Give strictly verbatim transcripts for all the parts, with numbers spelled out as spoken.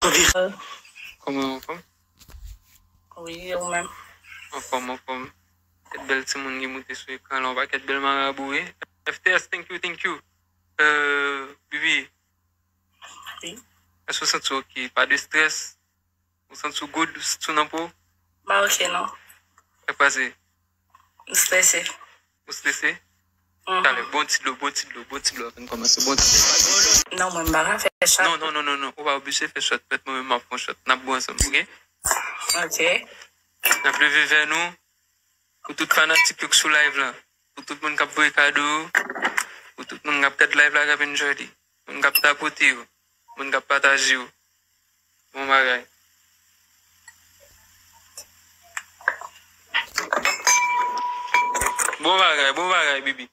Kòman, anfòm? Wi, e ou menm? Anfòm, anfòm. Kèk bèl timoun ki moute sou ekran la, yon pakèt bèl marabou, wi. F T S, thank you, thank you. Euh, Bibi. Wi. Èske w santi w ok? Pa de strès? Ou santi w good? Ou santi w nan po? M pa ok, non. Sa k pase? M strese. Ou strese? Mhm. Talè, bon ti dlo, bon ti dlo, bon ti dlo avan n kòmanse, bon ti dlo. Non, mwen, m pa ka fè shot. Non, non, non, non, non. Ou pa oblije fè shot. Mèt mwen menm m ap fè yon shot. N ap bwè ansanm, ok? Ok. N ap leve vè nou. Pou tout fanatik yo k sou live la. Pou tout moun k ap voye kado yo. Pou tout moun k ap gad live la, k ap enjoy li. Moun k ap tapote yo. Moun k ap pataje yo. Bon bagay. Bon bagay, bon bagay, Bibi.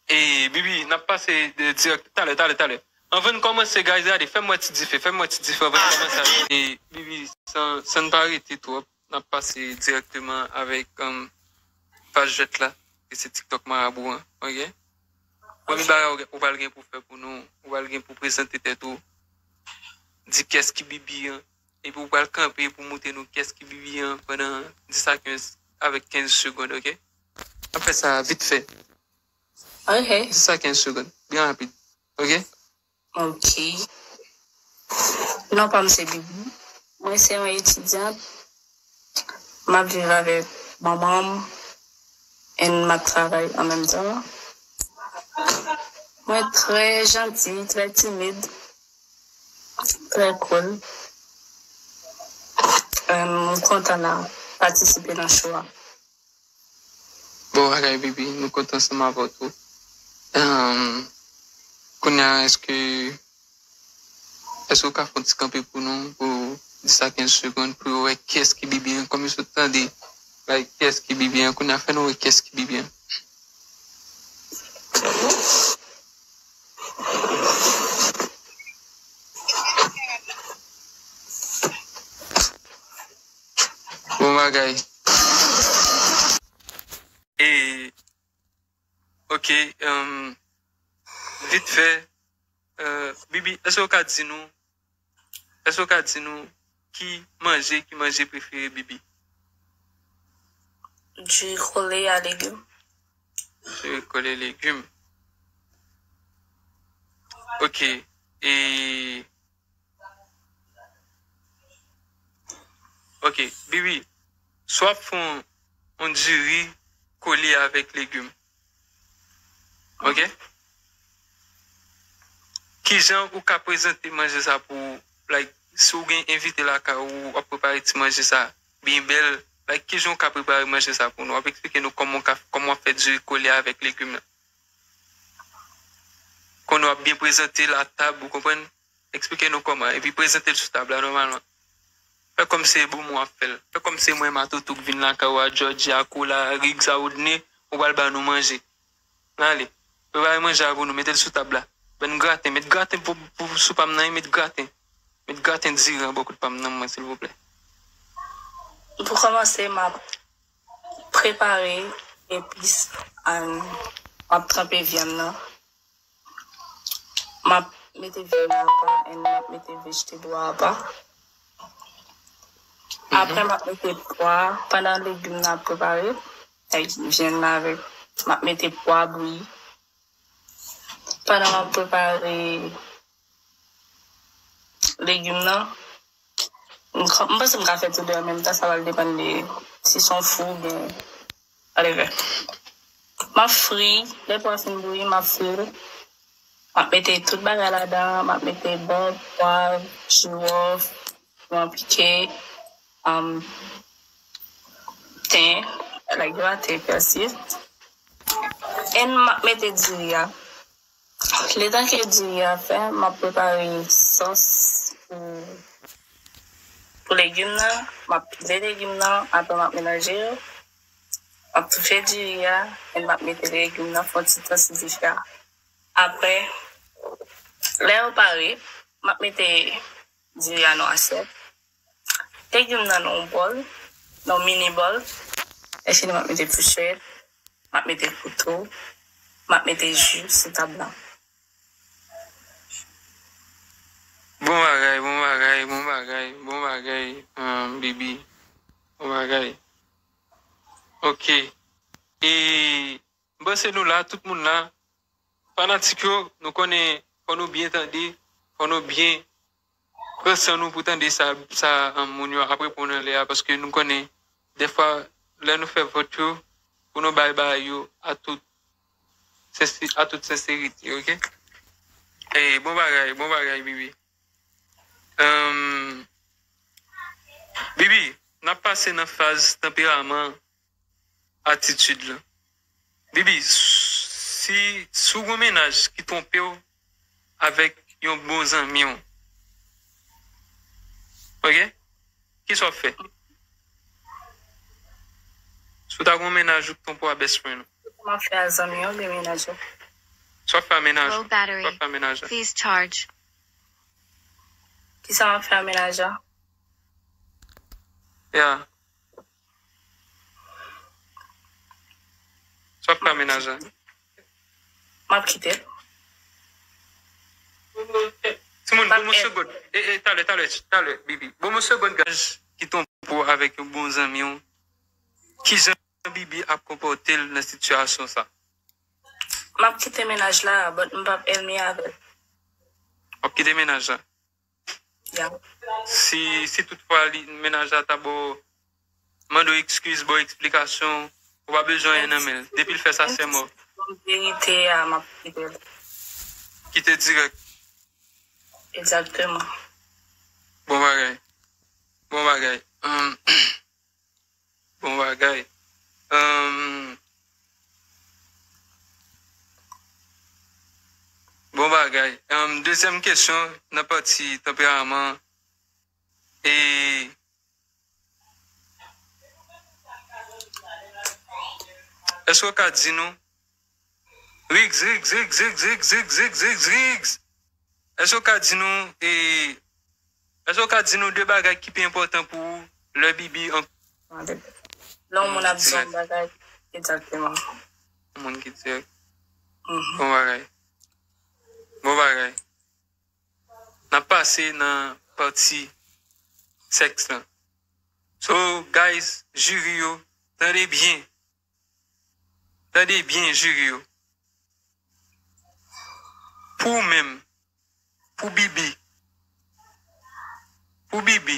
E, Bibi, n ap pase de dirèk, talè, talè, talè. Anvan n kòmanse, guys, gade, fè m wè ti dife, fè m wè ti dife anvan n kòmanse. E, Bibi, san, san n pa rete twòp, n ap pase dirèkteman avèk, um, faz jwèt la, ki se TikTok marabou an, ok? Premye bagay ou, ou pral gen pou fè pou nou, ou pral gen pou prezante tèt ou, di kiyès ki Bibi an, epi ou pral kanpe pou montre nou kiyès ki Bibi an pandan dis a kenz, avèk kenz segonn, ok? N ap fè sa vit fè. Ok. Dis a kenz segonn, byen rapid, ok? Ok. Non pa m se Bibi. Mwen se yon etidyant. M ap viv avèk manman m and m ap travay an menm tan. Mwen trè janti, trè timid, trè cool. Euh, m kontan la patisipe nan show a. Bon bagay, Bibi, nou kontan ansanm avè w tou. Ehm, kounye a, èske, èske w ka fè yon ti kanpe pou nou, pou dis a kenz segonn, pou yo wè kiyès ki Bibi an, kòm yo sot tande, like, kiyès ki Bibi an, kounye a, fè nou wè kiyès ki Bibi an. Bon bagay. E, ok, um, vit fè, euh, Bibi, èske w ka di nou, èske w ka di nou ki manje, ki manje prefere Bibi? Diri kole a legim. Diri kole legim. Ok, e Ok, Bibi, si w ap fè yon, yon diri kole avèk legim. Ok? Kijan ou ka prezante manje sa pou, like, si w gen envite lakay ou, w ap prepare ti manje sa byen bèl, like, kijan ou ka prepare manje sa pou nou? W ap eksplike nou kòman w ka, kòman w ap fè diri kole avèk legim nan. Konnen w ap byen prezante latab, ou konprann? Eksplike nou kòman, epi prezante l sou tab la nòmalman. Fè kòm se Boumou ap fè l. Fè kòm se mwen Matoutou k vin lakay ou a, Georgie a, Kola, Riggs a, Woodney, ou pral ba nou manje. Ale, prepare manje a pou nou, mete l sou tab la. Ban n graten, met graten pou, pou sou pa m nan, met graten. Met graten diri an bò kout pa m nan mwen, silvouplè. Pou kòmanse, m ap prepare epis, and m ap tranpe vyann nan. M ap mete vyann nan apa, and m ap mete vegetable apa. Apre, m ap mete pwa. Pandan legim nan ap prepare, like, vyann nan avèk, m ap mete pwa bouyi. Pandan m ap prepare legim nan, m ka, m panse m ka fè tou de an menm tan, sa pral depann de si se yon fou oubyen whatever. M ap fri, lè pwa fin bouyi, m ap fri l. M ap mete tout bagay ladan, m ap mete bon, pwav, jiwòf, piman pike, um, ten, like, graten, pèsi. And m ap mete diri a. Letan ke diri a fè, m ap prepare sòs pou, pou legim nan. M ap pile legim nan, apre m ap melanje yo. M ap toufe diri a, and m ap mete legim nan fè yon ti tan sou dife a. Apre, lè yo pare, m ap mete diri a nan asyèt. Legim nan nan yon bòl, nan yon mini bòl. Lè fini, m ap mete fouchèt, m ap mete kouto, m ap mete ji sou tab la. Bon bagay, bon bagay, bon Bibi. Bon bagay. Ok. E m panse nou la, tout moun la. Fanatik yo, nou konnen fò nou byen tande, fò nou byen pran san nou pou tande sa, sa um, moun yo ap reponn anlè a, paske nou konnen, dèfwa, lè nou fè vòt yo, pou nou bay bagay yo a tout, sensi- a tout senserite, ok? E, bon bagay, bon bagay, Bibi. Um, Bibi, n ap pase nan faz tanperaman, atitid lan. Bibi, si, si w gen yon mennaj ki twonpe w avèk yon bon zanmi w, ok? Kisa w ap fè? Si w ta gen yon mennaj ou ki twonpe w a best friend ou. Kisa m ap fè a zanmi an oubyen mennaj la? Sa w ap fè a mennaj ou? Low battery. Sa w ap fè a mennaj la? Please charge. Kisa m ap fè a mennaj la? Yeah. Sa w ap fè a mennaj la? M ap kite l. Timoun, ban m yon segonn. E, e, talè, talè, talè, Bibi. Ban m yon segonn, guys, ki twonpe w avèk yon bon zanmi w. Kijan Bibi ap konpòte l nan sitiyasyon sa? M ap kite mennaj la, but m p ap ènmi avè l. W ap kite mennaj la? Yeah. Si, si toutfwa li, mennaj la ta ba w, mande w ekskiz, ba w eksplikasyon, ou pa bezwen anyen nan men l. Depi l fè sa, se mò. Menm si se yon verite a, m ap kite l. Kite dirèk. Egzakteman. Bon bagay. Bon bagay. Hum, bon bagay. Hum, bon bagay. Hum, dezyèm kesyon nan pati tanperaman. E èske w ka di nou Riggs, Riggs, Riggs, Riggs, Riggs, Riggs, Riggs, Riggs. Èske w ka di nou, e, èske w ka di nou de bagay ki pi enpòtan pou ou lè Bibi an... Lè yon moun ap di yon bagay, egzakteman. Yon moun ki dirèk. Mhm. Bon bagay. Bon bagay. N ap pase nan pati sèks lan. So, guys, jiri yo, tande byen. Tande byen, jiri yo. Pou ou menm, pou Bibi, pou Bibi,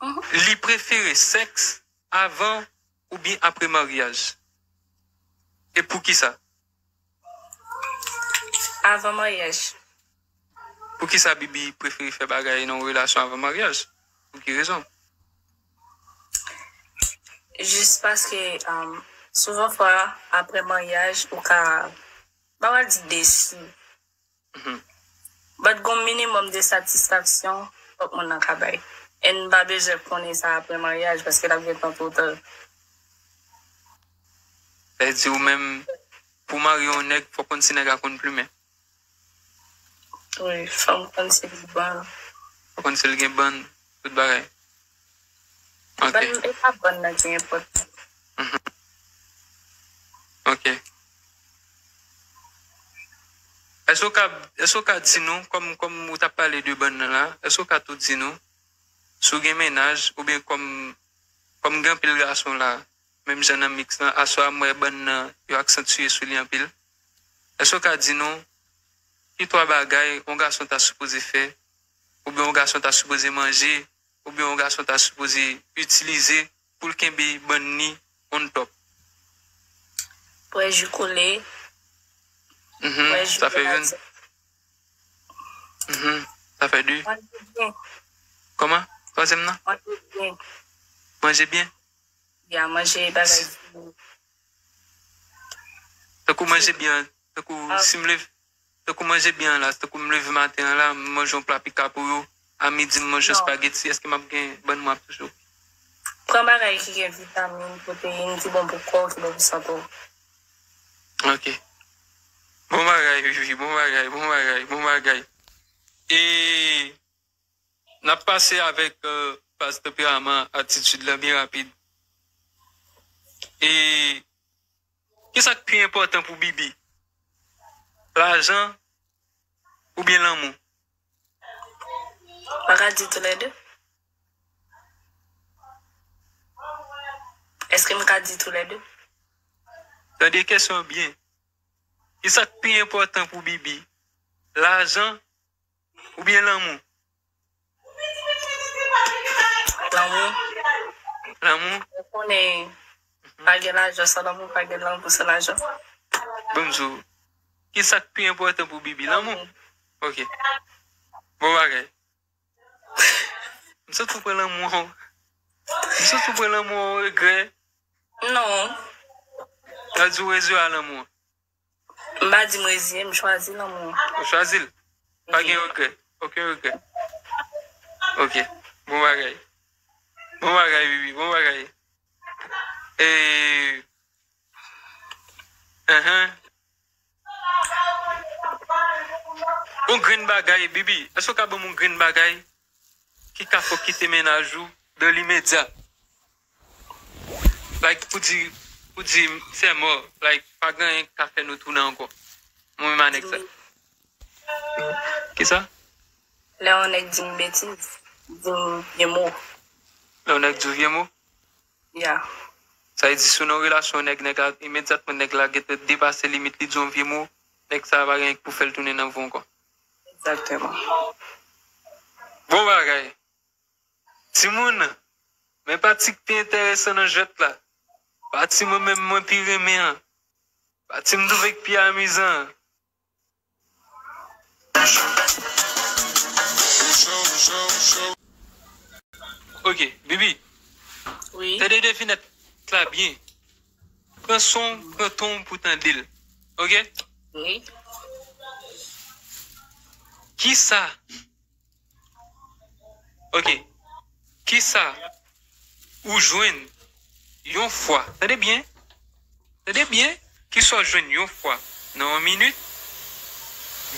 mhm, li prefere sèks avan oubyen apre maryaj? E poukisa? Avan maryaj. Poukisa Bibi prefere fè bagay nan yon relasyon avan maryaj? Pou ki rezon? Jis paske, um, souvan fwa, apre maryaj, ou ka, m pa pral di desi. Mhm. But gon minimòm de satisfaksyon fòk moun nan ka bay. E n pa bezwen konnen sa apre maryaj, paske l ap gentan twò ta. Sa vle di ou menm, pou w marye yon nèg, fòk konn si nèg la konn plimen. Wi, fò m konn si l gen bann. Fò konn si l gen bann, tout bagay. Ok. Bann, e pa bann nan ki enpòtan. Mhm. Ok. Èske w ka, èske w ka di nou, kòm, kòm ou t ap pale de bann nan la, èske w ka tou di nou, si w gen mennaj, oubyen kòm, kòm gen anpil gason la, menm jan nan miks lan, aswè a m wè bann nan, yo aksantye sou li anpil. Èske w ka di nou, ki twa bagay yon gason ta sipoze fè, oubyen yon gason ta sipoze manje, oubyen yon gason ta sipoze itilize pou l kenbe bann ni on top? Bwè ji kole. Mhm, bwè ji sa fè youn. Mhm, sa fè de. Manje byen. Kòman? Twazyèm nan? Manje byen. Manje byen? Ya, manje bagay. Tankou manje byen, tankou si m leve, tankou manje byen an la, tankou m leve maten an la, m manje yon pla pika pou yo, a midi m manje yon spaghetti, èske m ap gen bann mwen ap toujou? Pran bagay ki gen vitamin, pwoteyin, ki bon pou kò w, ki bon pou sante w. Ok. Bon bagay, Vivi, bon bagay, bon bagay, bon bagay. E n ap pase avèk, euh, faz tanperaman, atitid lan byen rapid. E kisa k pi enpòtan pou Bibi? Lajan oubyen lanmou? Pa ka di toulède. Èske m ka di toulède? Tande kesyon an byen. Kisa k pi enpòtan pou Bibi? Lajan oubyen lanmou? Lanmou. Lanmou? Ou konnen, pa gen lajan san lanmou, pa gen lanmou san lajan. Bon, m di w, kisa k pi enpòtan pou Bibi? Lanmou? Ok. Bon bagay. M santi w pran lanmou an. M santi w pran lanmou an regrè. Non. Sa di w reziye a lanmou an? M pa di m reziye, m chwazi lanmou an. Ou chwazi l? Pa gen regrè. Okenn regrè. Ok. Bon bagay. Bon bagay, Bibi. Bon bagay. E, ahan. Yon grenn bagay, Bibi, èske w ka ban m yon grenn bagay ki ka fè w kite mennaj ou dans l'immédiat? Like, pou di, pou di, c'est mort. Like, pa gen anyen k ka fè nou tounen ankò. Mwen menm a nèg sa. Kisa? Lè yon nèg di m betiz, di m vye mo. Lè yon nèg di w vye mo? Ya. Sa vle di, si w nan yon relasyon, nèg, nèg la, imedyatman, nèg la gentan depase limit li, di yon vye mo, nèg sa a pa gen anyen k pou fè l tounen nan vi w ankò. Egzakteman. Bon bagay. Timoun, men pati k pi enteresan nan jwèt la. Pati mwen menm mwen pi renmen an. Pati m twouve k pi amizan an. Ok, Bibi. Wi. Tande devinèt la byen. Pran son, pran ton pou tande l. Ok? Wi. Kisa? Ok. Kisa ou jwenn yon fwa? Tande byen. Tande byen. Kisa w jwenn yon fwa nan yon minit,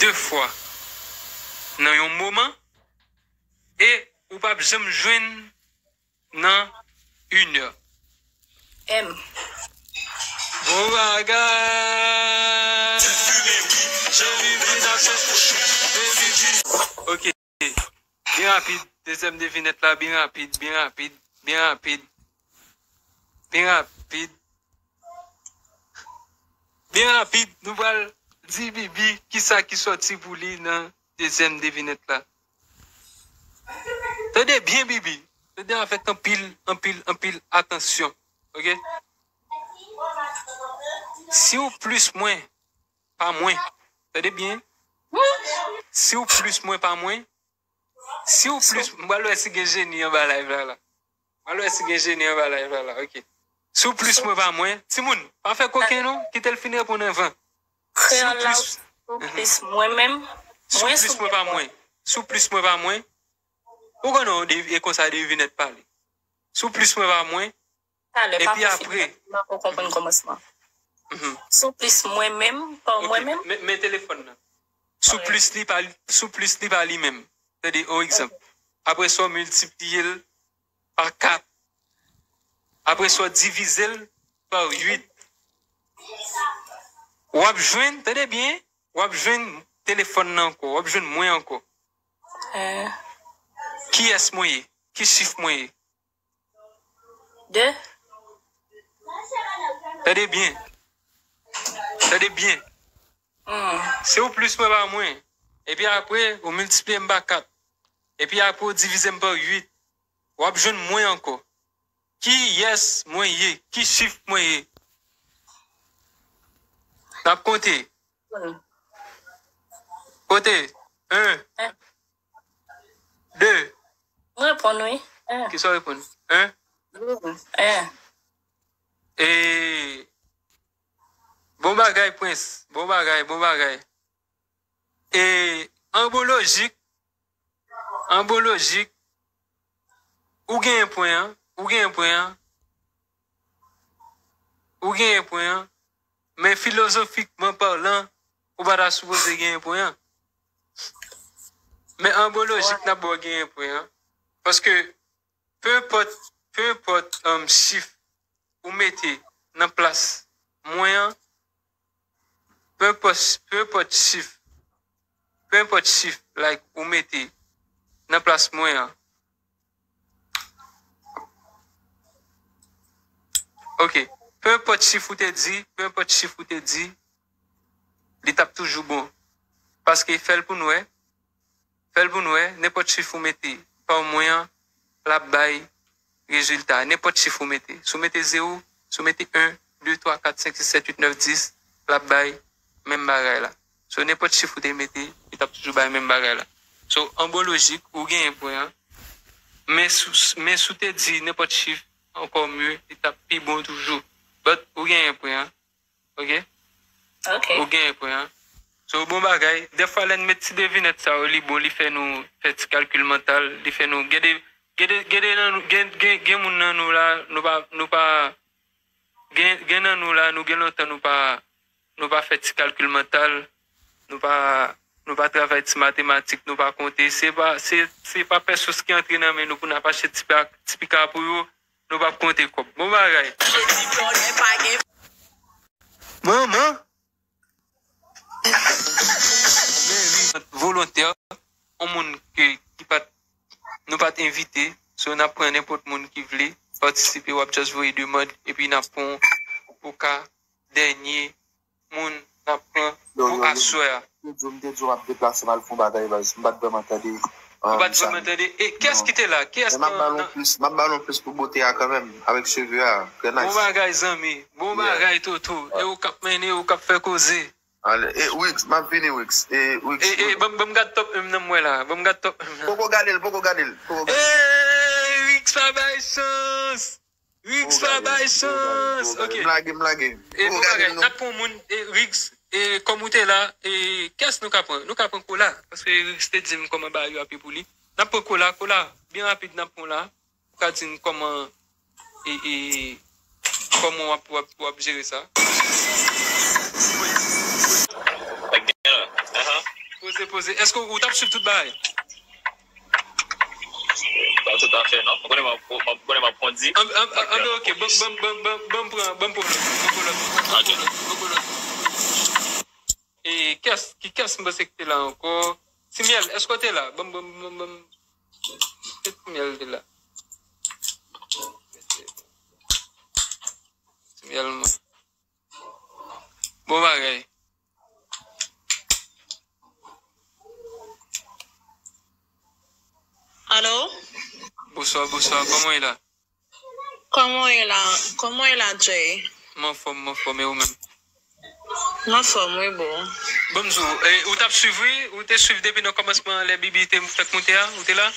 de fwa nan yon moman, e ou p ap janm jwenn nan inè? M. Bon bagay! Ok. Byen rapid. Dezyèm devinèt la, byen rapid, byen rapid, byen rapid. Byen rapid. Byen rapid, nou pral di Bibi kisa ki sòti pou li nan dezyèm devinèt la. Tande byen, Bibi. Tande avèk anpil, anpil, anpil atansyon. Ok? Si w plis mwen, pa mwen. Tande byen. Si w plis mwen, pa mwen. Si w plis, m pral wè si gen jeni anba live la, la. M pral wè si gen jeni anba live la, la. Ok. Si w plis mwen, pa mwen. Timoun, pa fè koken non. Kite l fin reponn anvan. Si w plis, si w plis mwen menm, si w plis mwen, pa mwen. Si w plis mwen, pa mwen. Ou konnen, e konsa devinèt pale. Si w plis mwen, pa mwen. Talè, pa epi apre, m poko konprann kòmansman. Mhm. Si w plis mwen menm, pa mwen menm? Men, men telefòn nan. Si w plis li pa, si w plis li pa li menm. Tande, yon egzanp. Ok. Apre sa, w miltipliye l pa kat. Apre sa, w divize l pa uit. W ap jwenn, tande byen, w ap jwenn telefòn nan ankò, w ap jwenn mwen ankò. Eh. Kiyès mwen ye? Ki chif mwen ye? De. Tande byen. Tande byen. Hmm. Si w plis mwen pa mwen, epi apre, ou miltipliye m pa kat, epi apre, ou divize m pa uit, w ap jwenn mwen ankò. Kiyès mwen ye? Ki chif mwen ye? N ap konte. Hmm. Konte. En. En. De. Mwen reponn, wi. En. Kisa w reponn? En? Hmm. En. E, bon bagay, Prince. Bon bagay, bon bagay. E, an bon lojik, an bon lojik, ou genyen pwen an, ou genyen pwen an, ou genyen pwen an, men filozofikman palan, ou pa ta sipoze genyen pwen an. Men an bon lojik, n ap ba w genyen pwen an. Paske, Pe enpòt, pe enpòt, um, chif ou mete nan plas mwen an, pe enpòt, pe enpòt chif, pe enpòt chif, like, ou mete nan plas mwen an, Ok. Pe enpòt chif ou te di, pe enpòt chif ou te di, li t ap toujou bon. Paske fè l pou n wè, fè l pou n wè, nenpòt chif ou mete pa w mwen an, l ap bay rezilta. Nenpòt chif ou mete. Si w mete zewo, si w mete en, de, twa, kat, senk, sis, sèt, uit, nèf, dis, l ap bay menm bagay la. So, nenpòt chif ou te mete, li t ap toujou bay menm bagay la. So, an bon lojik, ou genyen pwen an. Men si, men si w te di nenpòt chif, ankò mye, li t ap pi bon toujou. But, ou genyen pwen an. Ok? Ok. Ou genyen pwen an. So, bon bagay. Dèfwa, lè n met ti devinèt sa yo, li bon, li fè nou fè ti kalkil mantal, li fè nou, gen de, gen de, gen de nan nou, gen, gen, gen moun nan nou la, nou pa, nou pa, gen, gen nan nou la, nou gen lontan nou pa, nou pa fè ti kalkil mantal, nou pa, nou pa travay ti matematik, nou pa konte. Se pa, se, se pa pèsos ki antre nan men nou pou n ap achte ti pa, ti pika pou yo, nou p ap konte kòb. Bon bagay. Manman! Men wi, volontè, yon moun ke, ki pa t, nou pa t envite, so n ap pran nenpòt moun ki vle patisipe, w ap just voye demann, epi n ap pran w pou ka dènye moun n ap pran pou aswè a. Yo di w, m te di w m ap deplase m al fè yon bagay, baz. M pa t vrèman tande. Ou pa t vrèman tande? E kiyès ki te la? Kiyès nan, nan... M ap ba l yon plis, m ap ba l yon plis pou bote a kanmenm, avèk cheve a. Trè nice. Bon bagay, zanmi. Bon bagay, Toto. E ou k ap mennen, ou k ap fè koze. Ale, e Wix, m ap vini, Wix. E Wix. E, e, ban m, ban m gad top M nan m wè la. Ban m gad top M nan. Poko gade l, poko gade l, poko gade l. E Wix pa bay chans. Riggs pa bay chans. Ok. M lage, m lage. E bon bagay, n ap pran moun, e Riggs, e kòm ou te la, e kiyès nou ka pran? Nou ka pran Kola, paske Riggs te di m kòman bagay yo ap ye pou li. N ap pran Kola, Kola, byen rapid n ap pran la. Ou ka di n kòman, e, e, kòman w ap, w ap, w ap jere sa? Poze, poze. Èske ou t ap swiv tout bagay? Pa toutafè, non. Mwen konnen m ap, mwen konnen m ap kondi. Anben, anben, anben, ok. Ban, ban, ban, ban, ban m pran, ban m pran lòt. Ban m pran lòt. Ok. Ban m pran lòt. E kiyès, ki kiyès m panse ki te la ankò? Ti Myèl, èske w te la? Ban m, ban m, ban m, ban m. Ti Myèl te la. Ti Myèl mwen. Bon bagay. Alo? Bonswa, bonswa. Kòman w ye la? Kòman w ye la? Kòman w ye la, Jay? M anfòm, m anfòm. E ou menm? M anfòm, wi, bro. Ban m di w, e, ou t ap swiv, wi? Ou te swiv depi nan kòmansman lè Bibi te fèk moute a? Ou te la?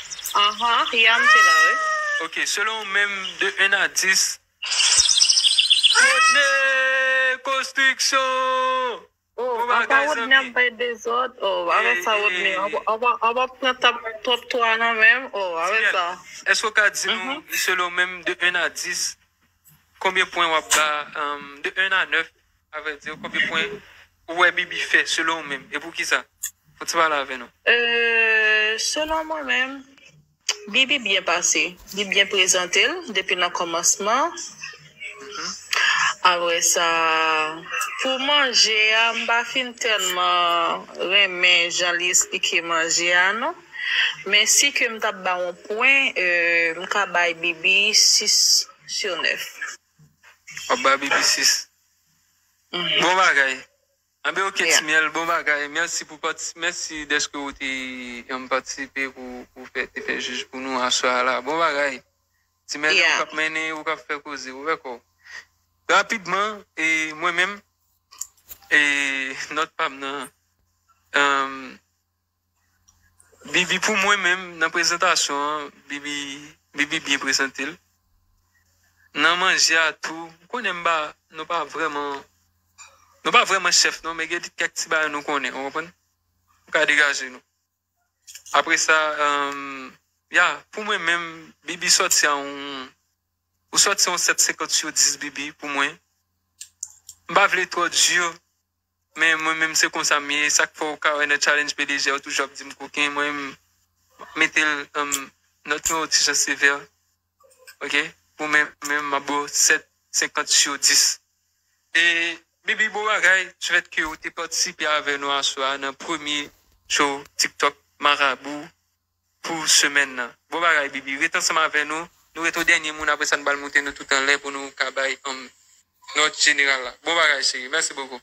Aha, ya, m te la, wi. Ok, selon ou menm, de en a dis, Rodney Konstriksyon! Oh, apa Rodney ap bay dezòd? Oh, avèk sa Rodney, an pa pran twòp twa nan men m. Oh, avèk sa. Èske w ka di nou, selon ou menm, de en a dis, konbyen pwen w ap ba, um, de en a nèf, avèdi, konbyen pwen ou wè Bibi fè, selon ou menm? E poukisa? Fò w ti pale avè nou. Euh, selon mwen menm, Bibi byen pase. Li byen prezante l depi nan kòmansman. Apre sa, pou manje a, m pa fin tèlman renmen jan li esplike manje a, non. Men si ke m t ap ba yon pwen, euh, m ka bay Bibi sis sou nèf. W ap ba Bibi sis. Bon bagay. Anben, ok, Ti Myèl, bon bagay. Mèsi pou pati-, mèsi dèske ou te, em, patisipe pou, pou fè, te fè jij pou nou aswè a la. Bon bagay. Ti Myèl, ou k ap mennen, ou k ap fè koze, ou wè kò w. Rapidman, e mwen menm, e nòt pa m nan, em, Bibi pou mwen menm, nan prezantasyon an, Bibi, Bibi byen prezante l. Nan manje a tou, m konnen m pa, nou pa vrèman, nou pa vrèman chèf non, men gen kèk ti bagay nou konnen, ou konprann? Nou ka degaje nou. Apre sa, um, ya, pou mwen menm, Bibi sòti a yon, ou sòti yon sèt senkant sou dis, Bibi, pou mwen. M pa vle twò di, men mwen menm se konsa m ye. Sa k fè w ka wè nan challenge P D G a, yo toujou ap di m koken. Mwen menm, m ap mete l, um, nòt mwen yon ti jan sevè. Ok? Pou mwen menm, m ap ba w sèt senkant sou dis. E Bibi, bon bagay, du fait que ou te patisipe avè nou aswè a nan premye show TikTok Marabou pou semèn nan. Bon bagay, Bibi. Ret ansanm avè nou. Nou rete o dènye moun, apre sa n pral moute nou tout anlè pou nou ka bay um, nòt jeneral la. Bon bagay, cheri. Mèsi bokou.